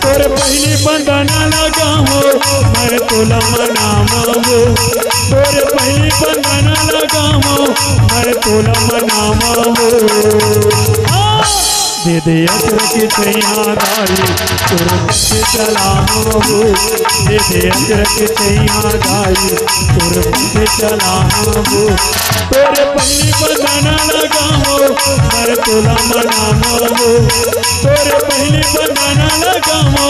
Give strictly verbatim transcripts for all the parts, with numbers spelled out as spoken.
तोर पहिली बंदना लगावो, मैं तोला मनावो। तोर पहिली बंदना लगावो, मैं तोला मनावो। हाँ। दे दे अचरा के छैया दाई, तोर पंथे चलावो। दे दे अचरा के छैया दाई, तोर पंथे चलावो। तोर पहिली बंदना लगावो, मैं तोला मनावो। तोर पहिली बंदना लगावो,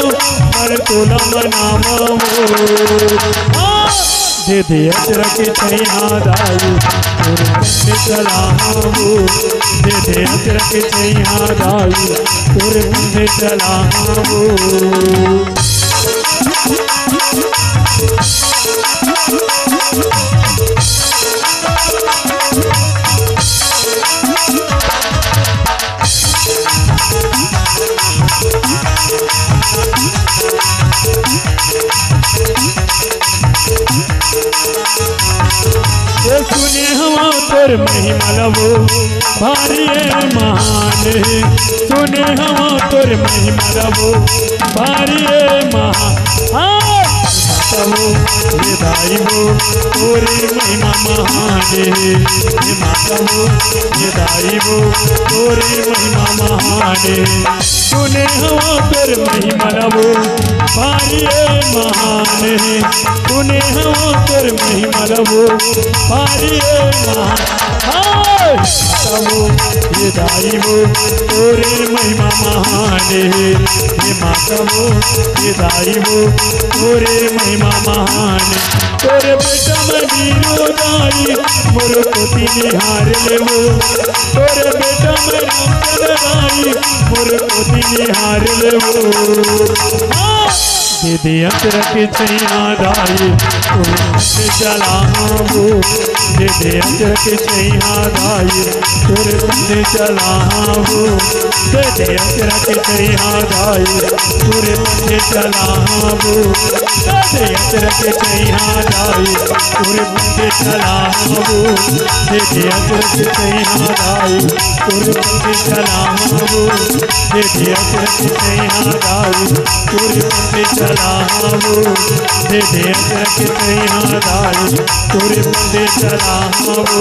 मैं तोला मनावो। हाँ। दे दे अचरा के छैया दाई, तोर पंथे चलावो। दे दे अचरा के छैया दाई, तोर पंथे चलावो। ए सुने हवं तोर महिमा ल वो भारी ए महान हे। सुने हवं तोर महिमा ल वो भारी ए महान। हाँ। तबो ये दाई वो तोर महिमा महान हे। हे माता वो ये दाई वो तोर महिमा महान हे। सुने हवं तोर महिमा ल वो भारी ए महान हे। सुने हवं तोर महिमा ल वो भारी ए महान। हाय! तबो ये दाई वो तोर महिमा महान हे। हे माता वो ये दाई वो तोर महिमा महान हे। तोर बेटा मैं वीरू दाई, मोर कोति निहार ले वो। तोर बेटा मैं रामचंद्र दाई, मोर कोति निहार ले वो। हाँ। दे दे अचरा के छैया दाई, तोर पंथे चलावो। दे दे अचरा के छैया दाई, तोर पंथे चलावो। दे दे अचरा के छैया दाई, तोर पंथे चलावो। दे दे अचरा के छैया दाई, तोर पंथे चलावो। दे दे अचरा के छैया दाई, तोर पंथे चलावो। दे दे अचरा के छैया दाई, तोर पंथे चलावो। दे दे अचरा के छैया दाई, तोर पंथे चलावो।